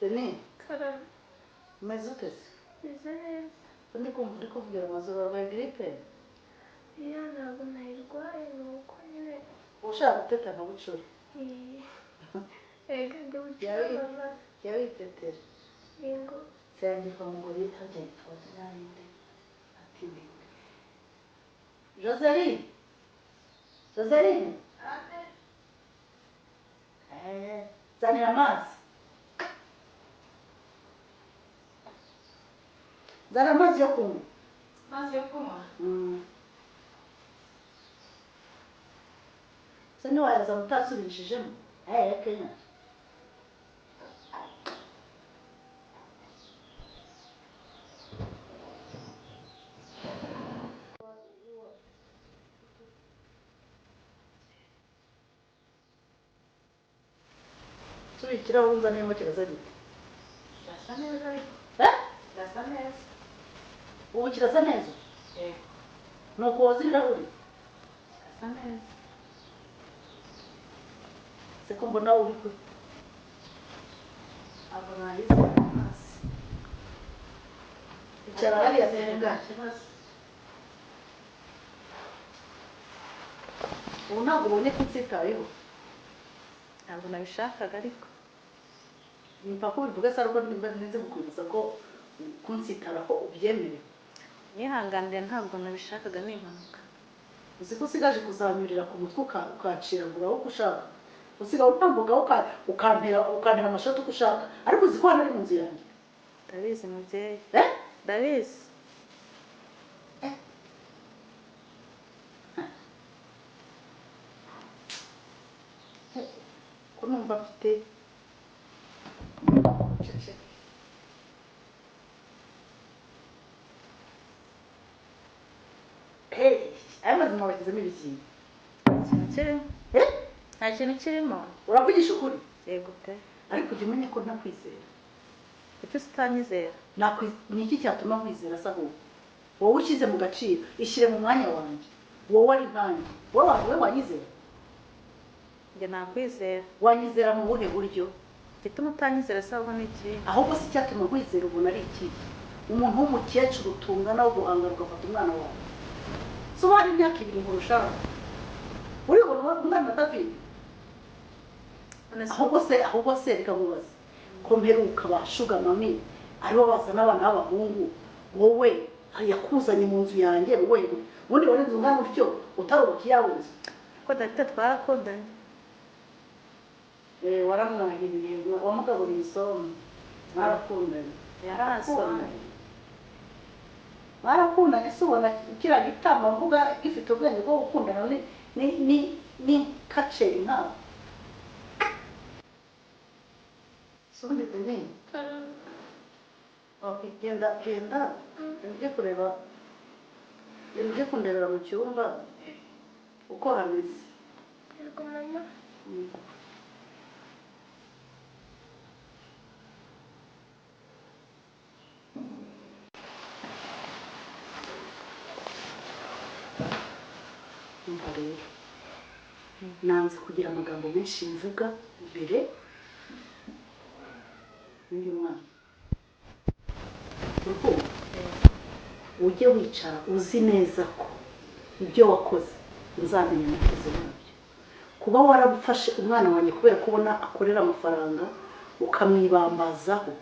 Deni, Karame. Umeze ute se? Meze neza. Ndi kumva uri kuvugira amazuru, arwaye giripe? Iya, ntabwo nayirwaye, ni uko nyine. Ushaka guteta nka bucura? Iyi. Erega ndi bucura, mama. Jya witetera. Yego. Sengirwa ngo yitabye, yitwa nde? Ati ndi Joseline, Joseline. Eh, zanira amazi, zana amazi yo kunywa. Amazi yo kunywa? Mm. Se ntiwayazana utasubirishijemo aya ya Kenya? Suba ikirahure unzaniyemo kirasa gite? Kirasa neza ariko. Eh? Kirasa neza. Ubu kirasa neza? Yego. Ni ukoza ibirahuri? Kirasa neza. Se ko mbona uri ku ntabwo nagize amazi. Icara hariya tuvugane. Kibazo. Ubu ntabwo ubonye ko unsitayeho? Ntabwo nabishakaga ariko. Mpa ko ubivuga se, ariko nimba nzi kukwibutsa ko kunsitaraho ubyemerewe. Nyihanganire, ntabwo nabishakaga, ni impanuka. Uzi ko usigaje kuzanyurira ku mutwe, ukanciragura uko ushaka, usigaye utambukaho, ukantera amashoti uko ushaka, ariko uzi ko hano ari mu nzu yanjye? Ndabizi, mubyeyi. Eh? Ndabizi. Ko numva mfite ceceka. Hey, aya mazi mwabashyizemo ibiki? Nta kintu kirimo. Eh? Nta kintu kirimo. Uravugisha ukuri? Yego pe. Ariko ujya umenya ko ntakwizera. Kuki utanyizera? Ni iki cyatuma nkwizera se? Ahubwo wowe ushyize mu gaciro, ishyire mu mwanya wanjye, wowe ari nkanjye, wowe wanyizera? Njye nakwizera. Wanyizera mu buhe buryo? Igituma utanyizera se ahubwo ni ikihe? Ahubwo si icyatuma nkwizera ubona ari ikihe? Umuntu w'umukecuru tungana wo guhangana, ugafata umwana wawe, si uba hari imyaka 2 nkurushaho, uribona umwana na David. None se Ahubwo se reka nkubaze, ko mperuka ba sugar mummy aribo bazana abana b'abahungu, wowe yakuzanye mu nzu yanjye mu buhe buryo? Ubundi wari inzu ungana utyo utarubaka iyawe nzu? Ko David twarakundanye. Eh, waramwahiriye, wamugaburiye isombe, mwarakundanye. Yaransomye. Mwarakundanye se? Ubona kiriya gitambambuga gifite ubwenge bwo gukundana ni kaceri nkawe? Sundi Deni. Karame. Okay, genda, genda, ujye kureba, genda ujye kundebera mu cyumba uko hameze. Yego, mama. Umva rero, nanze kugira amagambo menshi mvuga mbere y'uyu mwana. Urukundo, ujye wicara uzi neza ko ibyo wakoze nzamenya amaherezo yabyo. Kuba warafashe umwana wanjye kubera ko ubona akorera amafaranga, ukamwibambazaho,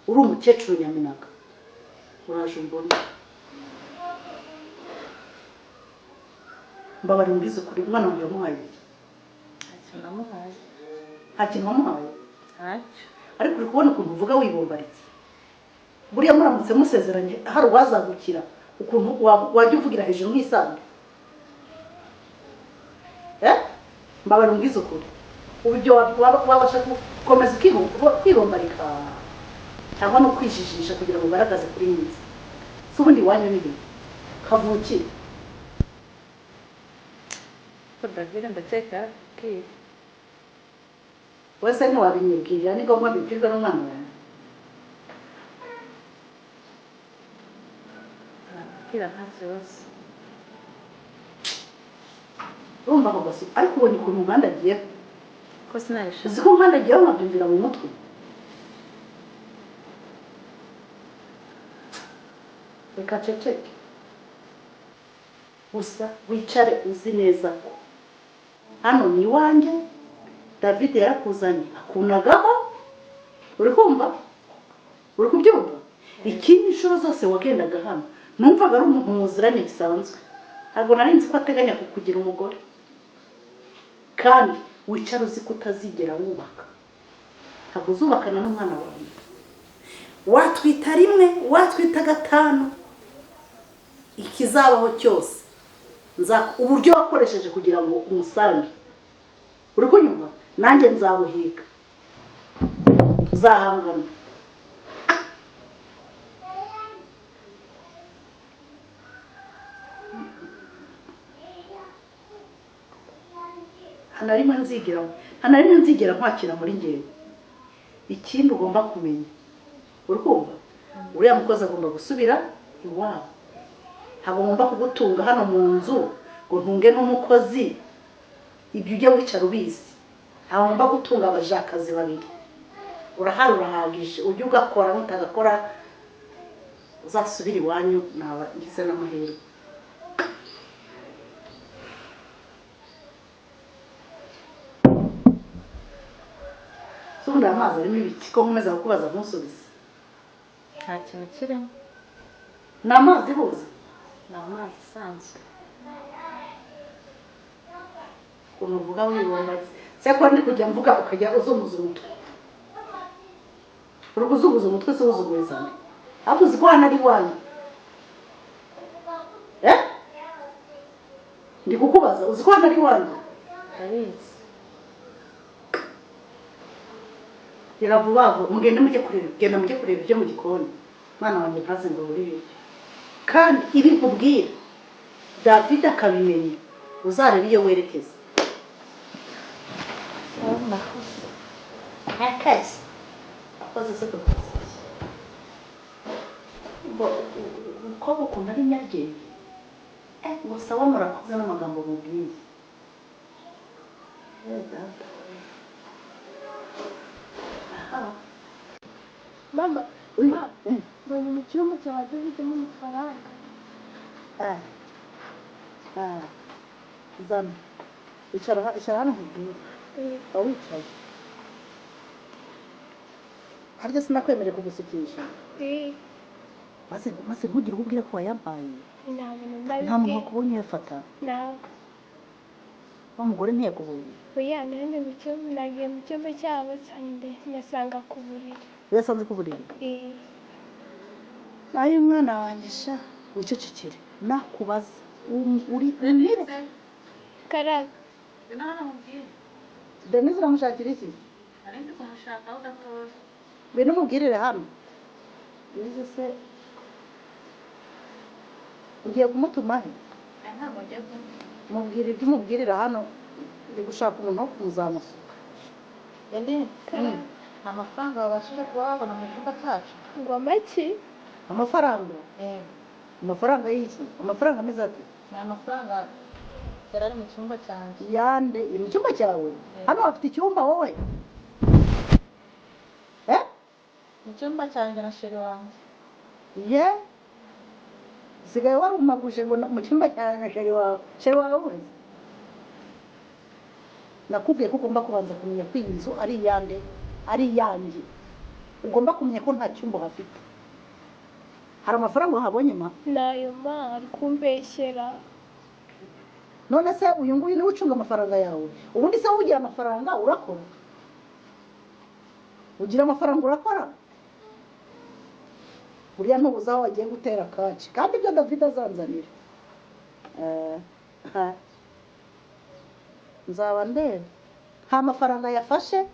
uri umukecuru nyaminaga, uraje umbone. Mbabarira umbwize ukuri, umwana wanjye wamuhaye iki? Nta kintu namuhaye. Nta kintu wamuhaye? Ntacyo. Ariko uri kubona ukuntu uvuga wibombaritse? Buriya muramutse musezeranye, hari uwazagukira ukuntu wajya uvugira hejuru nk'isambu? Eh, mbabarira umbwize ukuri, ubu ibyo wabasha gukomeza kwibombarika cyangwa no kwijijisha kugira ngo ugaragaze kuri mwiza? Si ubundi iwanyu ni ibintu kavukire? Ko David ndakeka yarakubwiye. Wese ntiwabinyibwirira, ni ngombwa bibwirwa n'umwana wawe? Arakubwira, nta kibazo. Urumva ako gasu? Ariko ubonye ukuntu nkandagiyeho? Ko sinabishaka. Uzi ko nkandagiyeho nkabyumvira mu mutwe? Reka nceceke gusa, wicare uzi neza ko hano ni iwanjye. David yarakuzanye akunagaho, uri kumva? Uri kubyumva? Ikindi, inshuro zose wagendaga hano numvaga ari umuntu muziranye bisanzwe, ntabwo nari nzi ko ateganya kukugira umugore. Kandi wicare uzi ko utazigera wubaka, ntabwo uzubakana n'umwana wawe. Watwita rimwe, watwita gatanu, ikizabaho cyose nza uburyo wakoresheje kugira ngo umusange, uri kunyumva? Nanjye nzabuhiga, tuzahangana. Nta na rimwe nzigera, nta na rimwe nzigera nkwakira muri ngewe. Ikindi ugomba kumenya, uri kumva? Uriya mukozi agomba gusubira iwabo. Ntabwo ngomba kugutunga hano mu nzu ngo ntunge n'umukozi. Ibyo ujya wicara ubizi, ntabwo ngomba gutunga abajakazi babiri. Urahari, urahagije, ujye ugakora, nutagakora uzasubire iwanyu, naba ngize n'amahirwe. Se ubundi aya mazi arimo ibiki ko nkomeza kukubaza ntusubize? Nta kintu kirimo. Ni amazi buze? Ni amazi asanzwe. Ukuntu uvuga wibombaze se, ko ndi kujya mvuga ukajya uzunguza umutwe? Uri kuzunguza umutwe se wuzunguriza nde? Ahubwo uzi ko hano ari iwanyu? Eh, ndi kukubaza, uzi ko hano ari iwanyu? Ndabizi. Gera vuba vuba, mugende mujye kureba, genda mujye kureba ibyo mu gikoni, umwana wanjye ntaze ngo abure ibiryo. Kandi ibi nkubwira David akabimenya, uzarebe iyo werekeza. Sawa, murakoze. Akazi akoze se kukazi ngo umukobwa ukuntu ari nyaryenge. Eh, ngo sawa murakoze n'amagambo mubwiye. Eh, data we. Aha. Mama, Uyu- ma, mbonye mu cyumba cya David mo amafaranga. Ah. Ah. Zana. Icara icara hano nkubwire. Eh, Aho wicaye. Harya sinakwemereye kugusukisha? Eh, Maze ntugire uwo ubwira ko wayampaye. Nta muntu Nta muntu ndabibwira. wakubonye uyafata. Ntabwo. Wa mugore ntiyakubonye? Oya, nanjye mu cyumba, nagiye mu cyumba cyabo nsanga nyasanga ku buriri. Yasanze ku buriri. Eh, Nayo umwana wanjye sha. Wicecekere. Nakubaza. Uri umwire. Karaka. Ngwino hano mubwire. Denise, uramushakira iki? Nari ndi kumushakaho gatoya. Ngwino umubwirire hano. Denise se ugiye kumutuma he? Aya ntabwo ngiye kumutuma. Mubwira ibyo umubwirira hano, ndi gushaka umuntu wo kumuzamusuka. Ende, Karaka. nta mafaranga wabashije kuba wabona mu cyumba cyacu? Ngo amaki? Amafaranga? Yego. Amafaranga y'iki? Amafaranga ameze ate? Ni amafaranga yari ari mu cyumba cyanjye. Yande? Mu cyumba cyawe? Hano hafite icyumba wowe? Eh? Mu cyumba cyanjye na chéri wanjye. Ye, usigaye warumaguje ngo mu cyumba cyawe na chéri wawe. Chéri wawe wese, nakubwiye ko ugomba kubanza kumenya ko iyi nzu ari iyande, ari iyanjye. Ugomba kumenya ko nta cyumba uhafite. Hari amafaranga wahabonye ma? Nayo ma, ari kumbeshyera. None se uyu nguyu niwe ucunga amafaranga yawe? Ubundi se wowe ugira amafaranga urakora? Ugira amafaranga urakora? Buriya ntubuze aho wagiye gutera kaci. Kandi ibyo David azanzanira, Eh, ha. Nzaba ndeba. Nta mafaranga yafashe?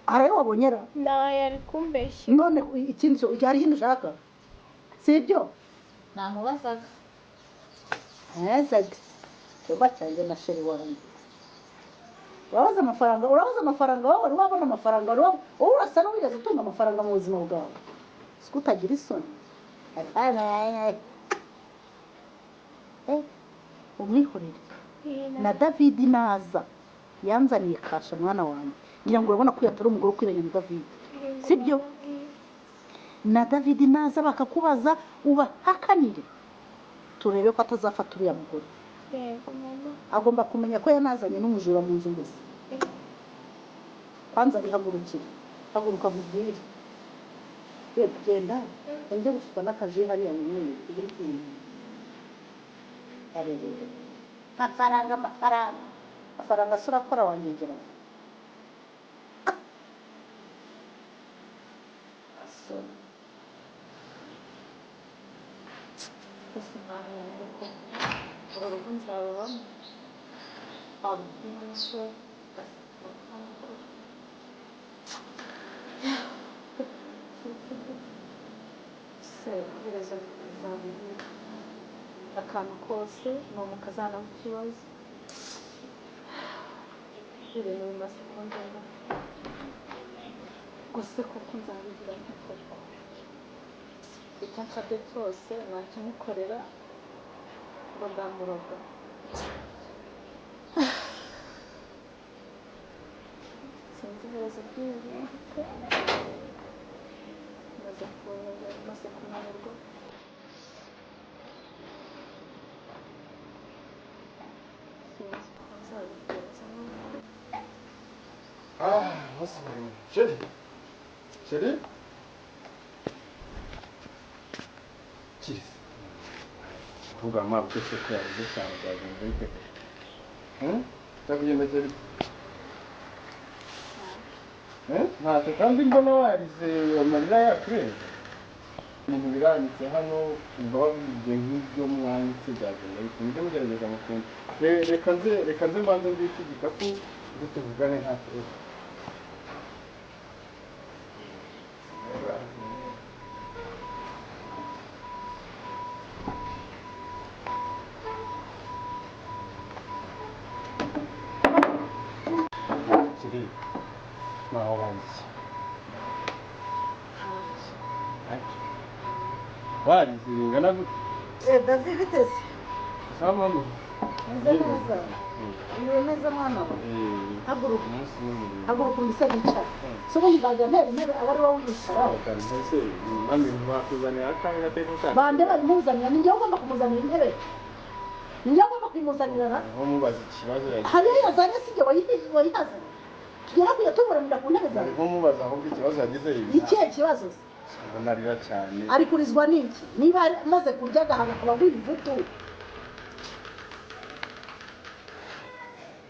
Hari ayo wabonyera? Nayo, ari kumbeshyera. None ikindi hari ikindi ushaka, si ibyo? Namubazaga. Ntezaga icyumba cyanjye na chéri wanjye. Urabaza amafaranga, urabaza amafaranga. Wowe wari wabona amafaranga? Wowe urasa n'uwigeze utunga amafaranga mu buzima bwawe. Si ko utagira isoni? Eh, umwihorere. Eh, Na David naza yanzaniye kasha. Mwana wanjye, ngira ngo urabona ko uyu atari umugore ukwiranye na David, sibyo? Na David naza bakakubaza, ubahakanire, turebe ko atazafata uriya mugore. Yego mama. Agomba kumenya ko yanazanye n'umujura mu nzu gusa. Kwanza bihagurukire, haguruka nkubwire. Yego, genda njye gusuka n'akaji hariya winyweye. Arerere, amafaranga, amafaranga, amafaranga se urakora wangegera? Asoni. Gusa ntabwo ko uru rugo nzarubamo umunsi. Se iherezo rizaba akantu kose ni umukazana w'ikibazo. Ibintu bimaze kundeba gusa, kuko nzabigira nte koko? Icyo nsabye cyose nakimukorera, ngo ndamuroga. Sinzi iherezo ry'ibi bintu pe. Maze kunanirwa. Sinzi uko nzabigenza n'uko. Ah, umunsi muremure. Chérie. Chérie. Cheers. Kuvuga mpabwe se ko yabuze cyane, byagenze bite? Hmm? Byakugendekeye bite? Eh? Ntacyo kandi mbona warize amarira yakurenze. Ibintu biranditse hano, ubwo bavuze nk'ibyo mwanditse, byagenda bite? Mujye mugerageza mukumva. Reka nze mbanze mbike igikapu, uze tuvugane nta kibazo. Kiri, naho banditse. Warize bingana gute? Eh, David, bite se? Sawa mama. Meze neza. Uriwe neza mwana we? Haguruka. Umunsi ni muremure. Haguruka umusore, wicara. Se ubundi nzajya ntera intebe aba ari wowe uyicaraho? Mbese mami bakuzanira akangahe atari ushaka? Bande babimuzanira? Ni njyewe ugomba kumuzanira intebe? Ni njyewe ugomba kuyimuzanira na? Aho mubaza ikibazo yagize. Hariyo yazanye, si njye wayihazanye. Tugera kujya tuburanira ku ntebe zawe. Nko mubaza ahubwo ikibazo yagize. Ni ikihe kibazo se? Mbona arira cyane. Ari kurizwa n'iki? Niba amaze kurya agahaga akaba agwira ivutu.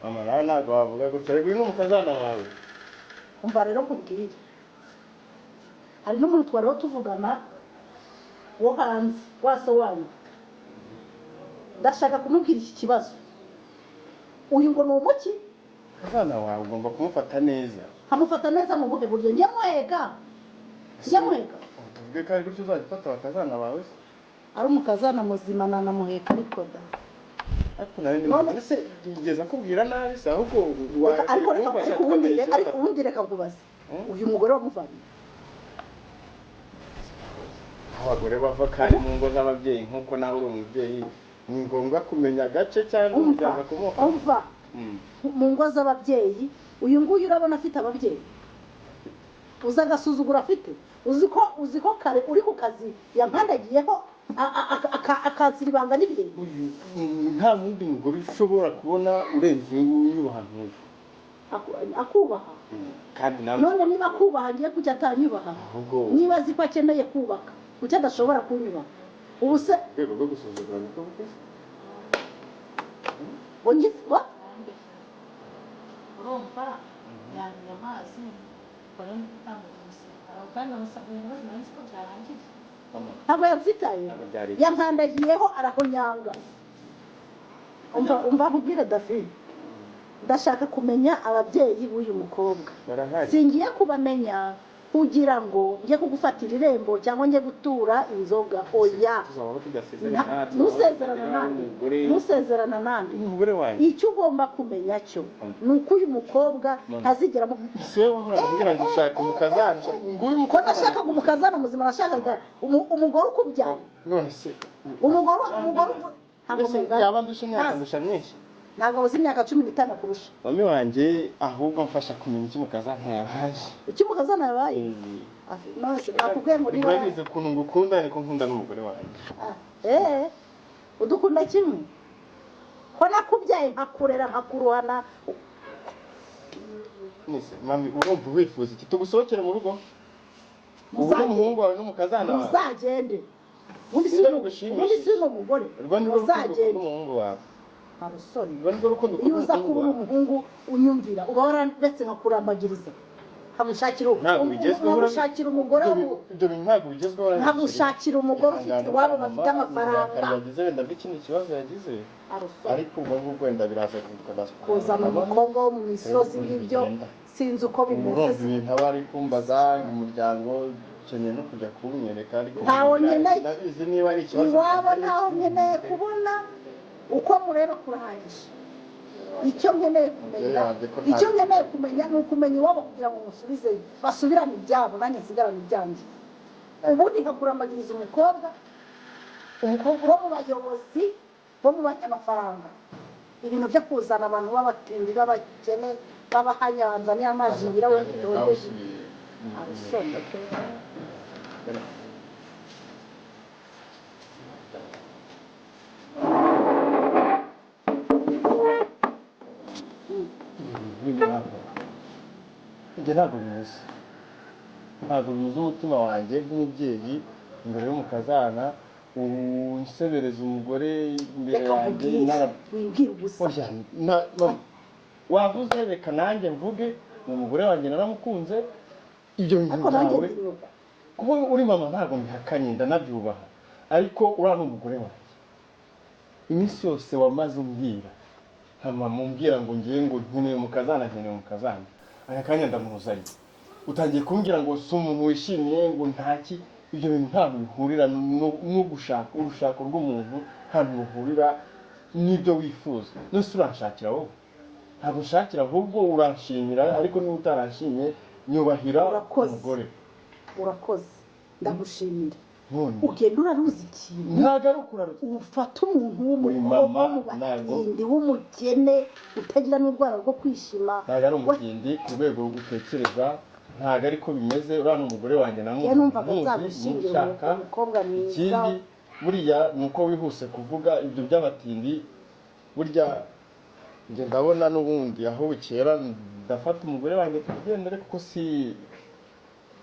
Mama, nawe ntabwo wavuga gutya. Reka uyu ni umukazana wawe. Umva rero nkubwire, hari n'umuntu twariho tuvugana wo hanze waso wanyu. Ndashaka kumubwira iki kibazo. Uyu ngo ni umuki? Umukazana wawe ugomba kumufata neza. Nkamufata neza mu buhe buryo? Njye muheka, njye muheka? Ubu tuvuge ko ari gutyo uzajya ufata abakazana bawe se? Ari umukazana muzima nanamuheka, ariko da. Ariko nawe ni None- ese ngeza kubwira nabi se ahubwo? Ariko reka, ariko ubundi reka nkubaze. Uyu mugore wamuvanye? Aho abagore bava kandi mu ngo z'ababyeyi, nk'uko nawe uri umubyeyi, ni ngombwa kumenya agace cyangwa Umva. umuryango akomoka. Umva. Mu ngo z'ababyeyi, uyu nguyu urabona afite ababyeyi? Uzi agasuzuguro afite? Uzi ko kare uri ku kazi yampandagiyeho akansira ibanga n'ibirenge? Uyu nta wundi mugore ushobora kubona urenze uyu nguyu ubaha nk'uyu. Akubaha? Kandi nawe. None niba akubaha, ngiye kujya atanyubaha? Ahubwo Niba azi ko akeneye kubaka, kuki adashobora kunyubaha ubu se? Urwego rwo gusuzugura niko bukoze. Ngo ngize what? Urumva yanyweye amazi, ubwo gutanga umusaruro kandi amusabye imbabazi, nari nzi ko byarangiye. Ntabwo yabyitaye. Ntabwo byari. Yankandagiyeho arahonyanga. Umva, umva nkubwire David, ndashaka kumenya ababyeyi b'uyu mukobwa. Barahari. Singiye kubamenya kugira ngo njye kugufatira irembo cyangwa njye gutura inzoga, oya. Tuzabaho tudasezerana. Ntusezerana nande? Ntusezerana nande? Umugore wanjye. Icyo ugomba kumenya cyo ni uko uyu mukobwa ntazigera Si wowe wahoraga umbwira ngo ushaka umukazana, nguyu. Ko nashakaga umukazana muzima? Nashakaga umugore ukubyara. None se Umugore ntabwo Mbese mungana. yaba ndusha imyaka, ndusha myinshi. Ntabwo abuze imyaka 15 akurusha. Mami wanjye, ahubwo mfasha kumenya icyo umukazana yabaye. Icyo umukazana yabaye? None nakubwiye ngo niba Urabizi ukuntu ngukunda, ariko nkunda n'umugore wanjye. Ah, eh, udukunda kimwe ko nakubyaye, nkakurera, nkakuruhana. Nese mami, urumva wifuza iki? Tugusohokere mu rugo ubu n'umuhungu wawe n'umukazana wawe? Muzagende. Ubundi si Nibyo bigushimishije. ubundi si uno mugore. Urwo ni rwo rukundo ukunda Muzagende. umuhungu wawe? Nta rusoni. Urwo ni rwo rukundo Iyo ukunda uza umuhungu kuba uri wawe? umuhungu unyumvira, uba wararetse nkakurambagiriza, nkamushakira Ntabwo bigezweho. nkamushakira umugore Ibyo bintu ntabwo bigezweho. Nkamushakira umugore ufite iwabo bafite amafaranga. Yagize wenda bw'ikindi kibazo yagize. Arusoni. Ariko ubwo ngubwo wenda biraza guhinduka, ndaza Kuzana umukobwa wo mu misozi nk'ibyo, sinzi uko bimeze. Urumva ibintu aba ari kumbaza, umuryango ukeneye no kujya kuwunyereka, ariko Ntawo nkeneye. ndabizi niba ari ikibazo. Iwabo ntaho nkeneye kubona, uko mureba kurahagije. Icyo nkeneye kumenya, icyo nkeneye kumenya ni ukumenya iwabo kugira ngo musubizeyo, basubirane ibyabo, nanjye nsigarane ibyanjye. Ubundi nkakurambagiriza umukobwa wo mu bayobozi, bo mu banyamafaranga. Ibintu byo kuzana abantu b'abatindi, b'abakene, b'abahanyanza n'amazi yirawe ntidogeje. Arusoni. Ibyo ntabwo binyuze, ntabwo binyuze umutima wanjye nk'umubyeyi imbere y'umukazana unsebereza umugore imbere Reka yanjye. nkubwire. Wimbwira ubusa. Oya, wavuze, reka nanjye mvuge. Ni umugore wanjye, naramukunze. Ibyo bintu Ariko nanjye byawe ndi nyoko. Kuba uri mama ntabwo mbihakanye, ndanabyubaha, ariko uriya ni umugore wanjye. Iminsi yose wamaze umbwira nka mama, umbwira ngo ngiye, ngo nkeneye umukazana, nkeneye umukazana, aka kanya ndamuzanye, utangiye kumbwira ngo si umuntu wishimye, ngo ntaki. Ibyo bintu ntabwo bihurira no gushaka urushako rw'umuntu, ntabwo ruhurira n'ibyo wifuza. None uranshakira wowe? Ntabwo ushakira, ahubwo uranshimira, ariko niba utaranshimye, nyubahira Urakoze. umugore. Urakoze, ndagushimira. None Ugenda uraruza ikintu. Ntabwo ari ukuraruza. Ufata umuntu w'umukobwa Mama, wo mu batindi, w'umukene, utagira n'urwara rwo kwishima. Ntabwo ari umutindi ku rwego rwo gutekereza, ntabwo ariko bimeze. Uriya ni umugore wanjye. Njye numvaga namuzi nzagushyingira mushaka. umukobwa mwiza. Ikindi, buriya ni uko wihuse kuvuga ibyo by'abatindi. Burya njye ndabona n'ubundi aho bukera ndafata umugore wanjye tugendere, kuko si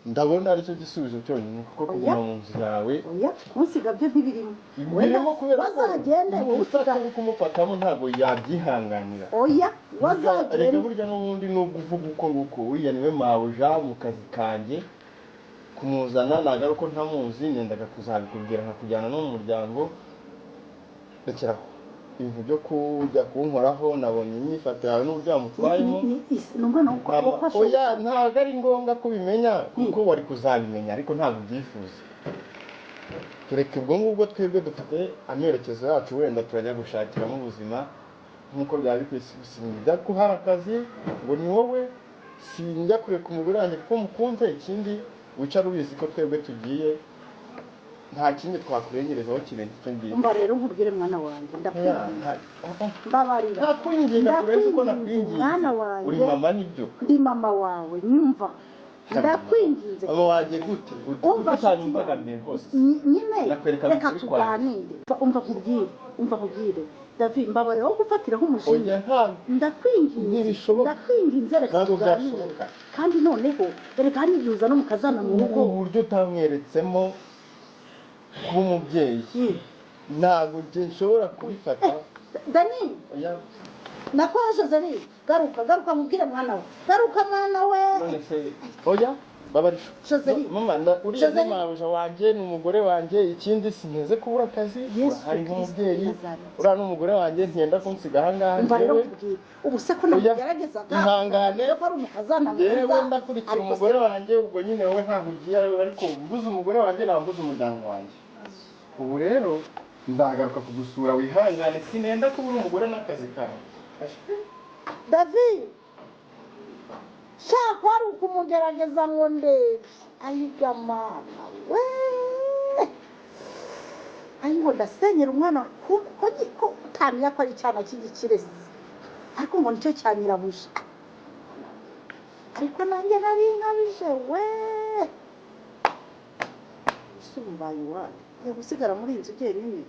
ndabona aricyo gisubizo cyonyine, kuko kuguma mu nzu yawe Oya, kunsiga byo ntibirimo. Birimo, kubera ko Wazagende wowe utaka usiga. kumufatamo ntabwo yabyihanganira. Oya. Reka Wazagende. burya n'ubundi nubwo uvuga uko nguko, uriya niwe mabuja mu kazi kanjye. Kumuzana ntabwo ari uko ntamuzi, nendaga kuzabikubwira nkakujyana no mu muryango. Rekeraho ibintu byo kujya kunkoraho, nabonye imyifato yawe n'uburyo wamutwayemo. Ni umwana wo Oya, ntabwo ari ngombwa ko ubimenya, kuko wari kuzabimenya, ariko ntabwo ubyifuza. Tureke ubwo ngubwo, twebwe dufite amerekezo yacu, wenda turajya gushakiramo ubuzima nk'uko byaba bikwiye. Sinjya kuhara akazi ngo ni wowe, sinjya kureka umugore wanjye kuko mukunze. Ikindi, wicara ubizi ko twebwe tugiye, nta kindi twakurengerezaho kirenze icyo ngicyo. Umva rero nkubwire, mwana wanjye, ndakwinginze, mbabarira. Nta kwinginga kurenze uko Ndakwinginze, nakwinginze. mwana wanjye. Uri mama, nibyo. Ndi mama wawe, nyumva, ndakwinginze. Mama wanjye gute? Umva, Utanyumvaga mbere rwose. Nyine Nakwereka reka ukuri kwanjye. tuganire. Umva nkubwire, umva nkubwire, David, mbabarira wo gufatiraho umujinya. Oya, ntabwo. Ndakwinginze. Ntibishoboka. Ndakwinginze, reka Ntabwo tuganire. byashoboka. Kandi noneho reka hari igihe uzana umukazana mu rugo. Uburyo utamweretsemo kuba umubyeyi, ntabwo njye nshobora kubifata. Dani. Oya. Nako Joseli, garuka, garuka nkubwire, mwana we, garuka mwana we. None se, oya, babarisha. Joseli. Mama, uriya ni Joseli. mabuja wanjye, ni umugore wanjye. Ikindi, sinteze kubura akazi. Yesu Hari Kristo nk'umubyeyi. Nazareti. Uriya ni umugore wanjye, ntiyenda kunsiga ahangaha. Umva rero Njyewe nkubwire, ubu se ko Oya, nabigeragezaga ihangane. ko ari umukazana Yewe, mwiza, ndakurikira ariko se umugore wanjye. Ubwo nyine wowe ntaho ugiye, ariko mbuze umugore wanjye ntabwo mbuze umuryango wanjye. Ubu rero nzagaruka kugusura, wihangane, sinenda kubura umugore n'akazi kawe. David, shaka wari ukumugerageza ngo ndebe. Ayiga mana we, ayi ngo ndasenyera umwana, ko utamenya ko ari icyana cy'igikire se. Ariko ngo nicyo cya nyirabuja. Ariko nanjye nari nkabije we. Ese ubu mbaye uwande? Ngiye gusigara muri iyi nzu jyenyine.